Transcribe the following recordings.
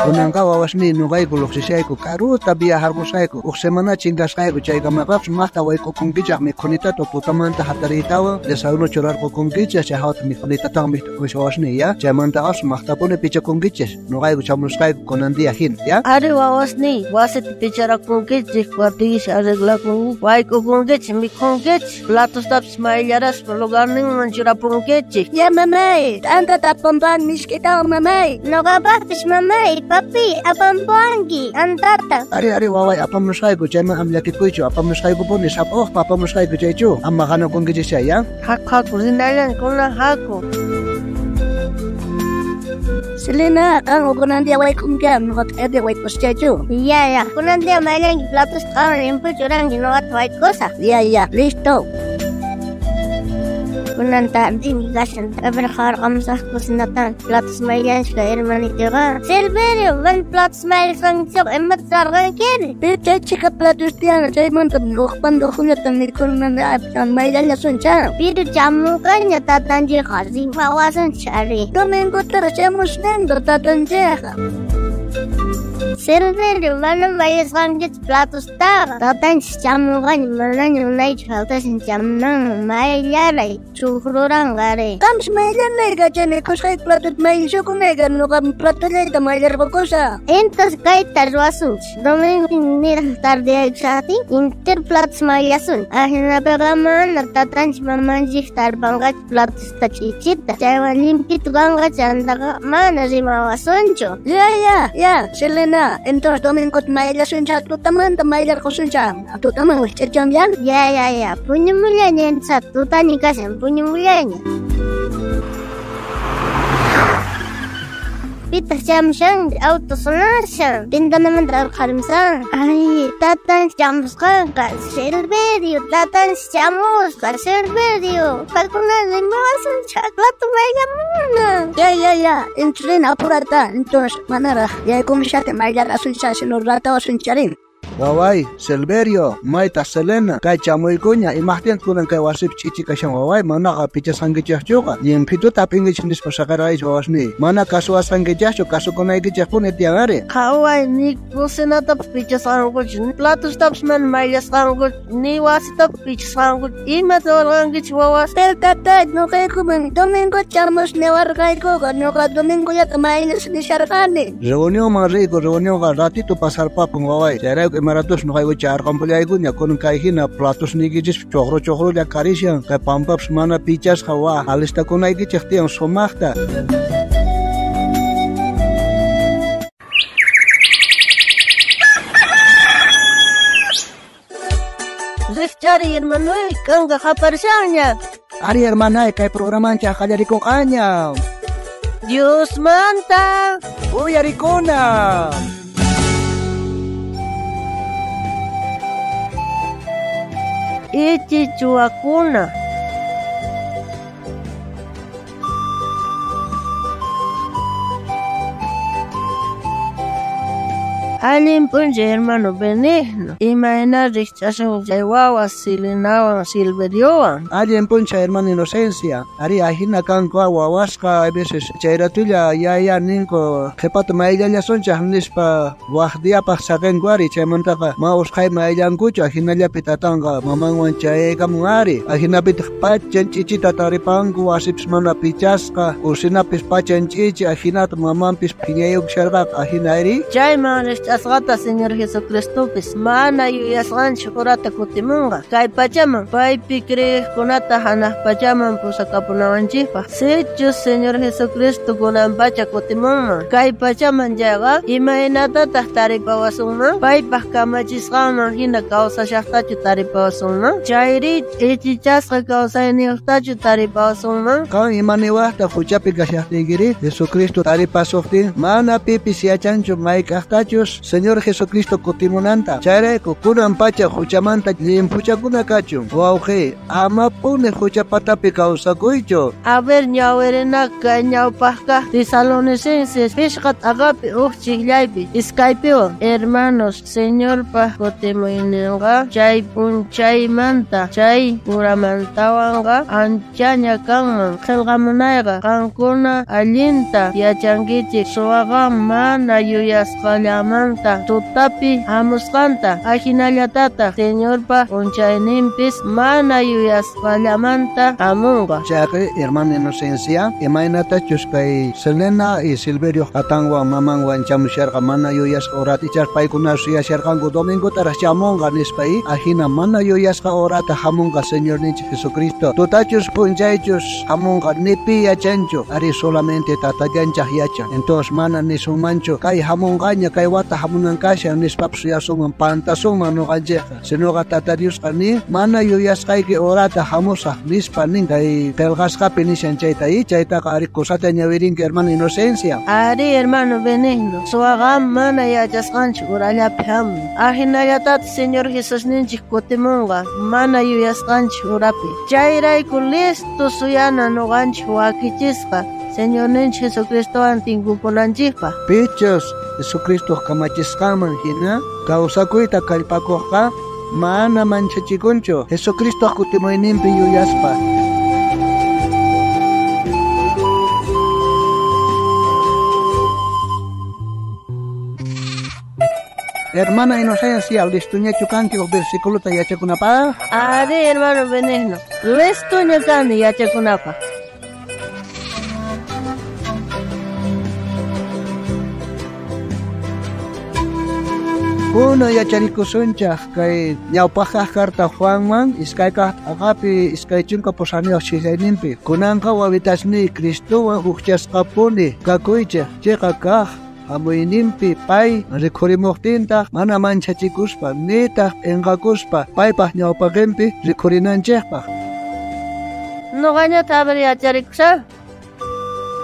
Kunanqa wawasniy noqayku lluqsishayku karuta viajarqusayku uj semana chinkasqayku chaykamaqapis maqta wayk'ukunkichaq mikhunitata tutamanta hatariytawan desayuno churarqukunkichaq chay hawata mikhunitatawan mikhtukush wawasniy ya chaymantaqapis maqtapuni pichakunkichis noqayku chamusqayku kunan día hina ya. Ari wawasniy wasita picharakunkichik cuartuykichik arreglakunkichik wayk'ukunkichik mikhunkichik platostapis mayllaraspa lugarninman churapunkichik. Ya mamay, t'antata apanpan misk'itawan mamay. Noqapaqpis mamay, papi apampuanki t'antata. Ari ari waway apamusqayku chayman ama llakikuychu apamusqaykupuni sapa ujpa apamusqayku chaychu ama qanakunkichis chay ya. Haku haku rinallan kunan haku. Selena, qan kunan día wayk'unki noqata q'aypi wayk'usachaychu. Ya ya, kunan día mayllanki platosta qan limpu churanki noqata wayk'usaq. Ya ya, listo. Kunan tardimi kashan qharqamusaq cocinatan platos mayllanchka hermanitoqa. Silverio, man platos mayllasqankichikqa imata sarqankiri? Pero chay chhika platos tiyan chaymanta uj pandojullata mikhunamanta mayllallasuncha. Pero chamunqaña tatanchikqa rimawasunchik ari. Domingotaraq chamusqanqa tatanchikqa. Silverio, mana mayllasqankichu platostaqa. Tatanchik chamunqaña manaña unaychu faltashan chamunanman mayllaray chujruranqa ari. Qampis mayllanayqa chay mikhusqayki platota mayllashukunayqa noqa platollayta mayllarqukusaq. Entonces kayta ruwasunchik. Domingo niraq tardeyaykushaqtin inter platos mayllasun. Ajinapiqa mana tatanchik mamanchik tarpanqachu platosta ch'ichita. Chaywan limpito kanqa chantaqa mana rimawasunchu. Ya ya ya, Selena. Entonces domingo mayllasuncha tutamanta mayllarqusuncha. Tutaman wikch'achan ya. Ya ya ya, puñumullaña entonces tutaña kashan puñumullaña. Pitaq chamushan auto sonashan ventanamanta urqharimusan. Ay, tatanchik chamusqanqa Silverio, tatanchik chamusqa Silverio. Paykuna rimawasunchik plato mayllamuna. Ya ya ya, entrena apurata entonces manaraq yaykumushatin mayllarqasuncha sino ratawasuncharin. Waway, Silverio, mayta Selena, kay chamuykuña imaqtin kunan kay wasipi ch'ichi kashan waway manaqa pichasqankichikchuqa llimphituta ap'inkichik nispa saqerqaychik wawasniy mana kasuwasqankichikchu kasukunaykichikpuni tiyan ari. Qhaway ni cocinatapis pichasqankuchu platostapis mana mayllasqankuchu ni wasitapis pichasqankuchu imata ruwarqankichik wawas. Pero tatay noqaykuman domingo chamus niwarqaykuqa noqa domingollata mayllas nisharqani. Reunionman riyku reunionqa ratito pasarpapun waway chayrayku imaratus noqayku charqampullaykuña kunan kay hina platosniykichispi chuqru chuqrulla karishan kay pampapis mana pichasqa wa alistakunaykichik tiyan sumaqta. Rikchari hermanoy kanqa qaparishanña. Ari hermanay kay programanchik qallarikunqaña. Diosmanta uyarikuna. Ichichuwakuna. Allin p'unchay hermano Benigno. Imayna rikch'ashan chay wawa Selenawan Silveriowan. Allin p'unchay hermano Inocencia. Ari ajina kanku wawasqa a veces chayratulla yaya ninku qhipata mayllallasunchaq nispa waq diapaq saqinku ari chaymantaqa ma usqhay mayllankuchu ajinallapi tatanqa mamanwan chayaykamun ari ajinapitaq pachan ch'ichita taripanku wasipis mana pichasqa usinapis pachan ch'ichi ajinata mamanpis phiñayukusharqaqa ajina ari. Chayman rikch'asqata Señor Jesucristopis mana yuyasqanchik urata kutimunqa kay pachaman paypi creeqkunata hanaq pachaman pusakapunawanchikpaq. Sichus Señor Jesucristo kunan pacha kutimunman kay pachaman chayqa imaynatataq taripawasunman paypaq kamachisqanman hina kawsashaqtachu taripawasunman chayri ch'ichichasqa kawsayniyuqtachu taripawasunman. Qan imaniwaqta huchapi kashaqtiykiri Jesucristo taripasuqtin mana pipis yachanchu mayk'aqtachus yachanchejchu Señor Jesucristo kutimunanta. Chayrayku kunan pacha huchamanta llimphuchakuna kachun. Wawqi, amapuni huchapatapi kawsakuychu. A ver, ñawirinaka ñawpajka Tesalonicenses pishqa t'aqapi uj chijllaypi iskaypiwan. Hermanos, Señorpa kutimuyninqa chay p'unchaymanta chay uramantawanqa anchaña kanman. Qillqamunayqa qankuna allinta yachankichik suwaqa mana yuyasqallamanta tutapi hamusqanta, ajinallatataq Señorpa p'unchayninpis mana yuyasqallamanta hamunqa. Chayqa, hermana Inocencia, imaynatachus kay Selena y Silverio tatanwan mamanwan chamusharqa mana yuyasqa horata, ichas paykuna suyasharqanku domingotaraq chamunqa nispa, ajina mana yuyasqa horata hamunqa Señorninchik Jesucristo. Tutachus p'unchaychus hamunqa ni pi yachanchu, ari solamente tatallanchaj yachan. Entonces mana nisunmanchu kay hamunqaña kay wata hamunan kashan nispapis suyasunman pantasunman noqanchikqa. Sinoqa Tata Diosqa ni mana yuyasqayki horata hamusaq nispa nin kay qillqasqapi nishan chayta, chaytaqa ari kusata ñawirinki hermana Inocencia. Ari hermano Benigno, suwaqa mana yachasqanchik urallapi hamun. Ajinallatataq Señor Jesusninchik kutimunqa mana yuyasqanchik urapi. Chayrayku listo suyana noqanchik wakichisqa Señorninchik Jesucristowan tinkukunanchikpaq. Pichus Jesucristo kamachisqanman hina kawsakuyta kallpakuqqa mana manchachikunchu Jesucristo kutimuyninpi yuyaspa. Hermana Inocencia, listuñachu kanki uj versículota yachakunapaq? Ari, hermano Benigno, listuña kani yachakunapaq. Kunan yacharikusunchaj kay ñawpajkaj carta Juanman iskaykaj t'aqapi 28 chijayninpi. Kunanqa wawitasniy Cristowan hukchasqapuni kakuychej chiqa kaj hamuyninpi pay rikhurimuqtintaq mana manchachikuspa nitaq p'inqakuspa paypaq ñawpaqinpi rikhurinanchikpaq. Noqañata a ver yacharikusaq.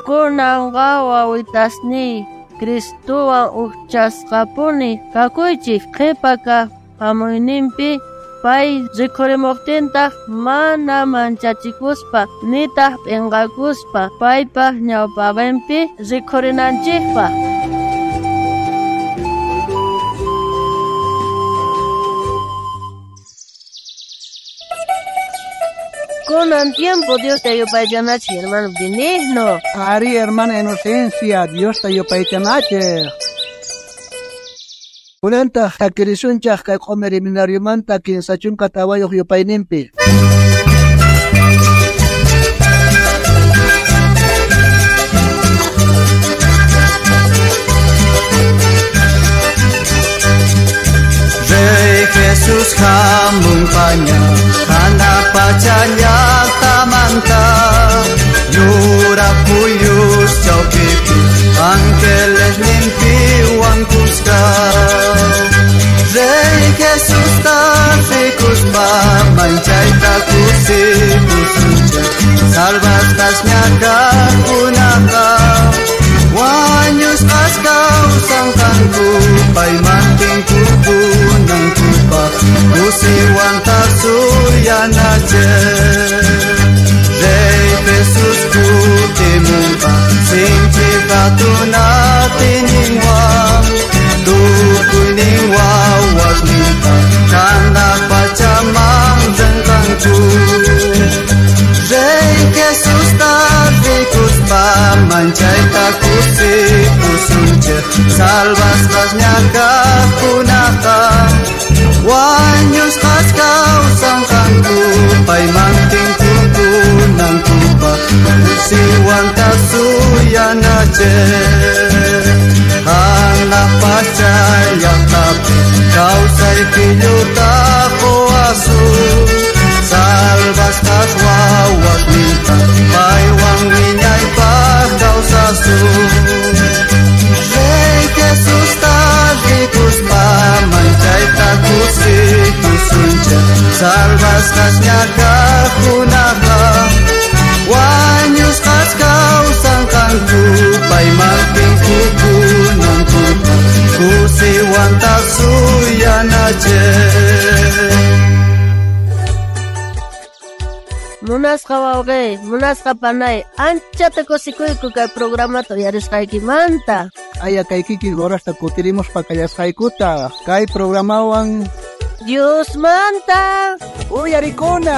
Kunanqa wawitasniy Cristowan hukchasqapuni kakuychik qhipa kaq hamuyninpi pay rikhurimuqtintaq mana manchachikuspa nitaq p'inqakuspa paypaq ñawpaqinpi rikhurinanchikpaq. Kunan tiempo Diosta yupaychanachik, hermano Benigno. Ari, hermana Inocencia, Diosta yupaychanachik. Kunantaq takirisunchaj kay q'umir seminariomanta 34 yupayninpi. Rey Jesús hamunpaña, hanaq pacha llaqtamanta, yura puyus chawpipi, ángeles limpiwan kuska. Rey Jesús rikuspa, manchayta kusikusunchik, salvasqas ñakaqkunaqa, wañusqas kawsanqanku, payman tinkukunankupaq, kusiwantaq suyanachik. Rey Jesús kutimunqa, sinchi hatun atiyninwan, tukuynin wawasninta, hanaq pachaman rinqanku. Rey Jesusta rikuspa, manchayta kusikusunchik, salvasqas ñakaqkunaqa, wañusqas kawsanqanku, payman tinkukunankupaq, kusiwantaq suyanachik. Hanaq pacha llaqtapi kawsay qilluta quwasun, salvasqas wawasninta, paywan wiñaypaq kawsasun. Rey Jesusta rikuspa, manchayta kusikusunchik, salvasqas ñakaqkunaqa, wañusqas kawsanqanku, payman tinkukunankupaq, kusiwan Munasqa wawqey, munasqa panay, anchata kusikuyku kay programata uyarisqaykimanta. Aya kay kikin horasta kutirimuspa kallasqaykuta kay programawan Diosmanta uyarikuna.